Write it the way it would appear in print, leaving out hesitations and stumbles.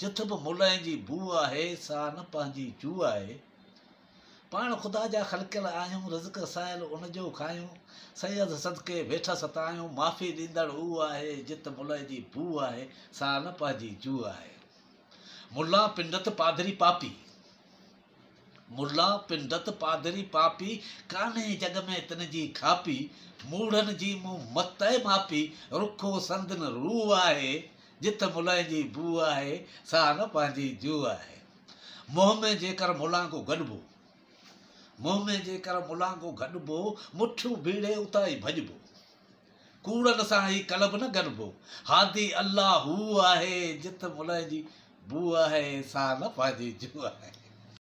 جت به ملئين جي بوء آهي، سا نه پنهنجي جوء آهي. پاڻ خدا جا خلقيل آهيون، رزق رسايل ان جو کايون، سيد صدقي ويٺا ستايون، معافي ڏيندڙ اهو آهي، جت ملئين جي بوء آهي، سا نه پنهنجي جوء آهي. ملا پنڊت پادري پاپي. ملا پنڊت پادري پاپي، ڪانهي جڳ ۾ تن جي کاپي، موڙهن جي مون مت ئي ماپي، رکو سندن روح آهي، جت ملئين جي بوء آهي، سا نه پنهنجي جوء آهي. منهن ۾ جيڪر ملان ڪو گڏبو، منهن ۾ جيڪر ملان ڪو گڏبو، مٺيون ڀيڙي اتان ئي ڀڄبو. ڪوڙن سان هي قلب نه گڏبو. هادي الله هو آهي، جت ملئين جي بوء آهي، سا نه پنهنجي جوء آهي.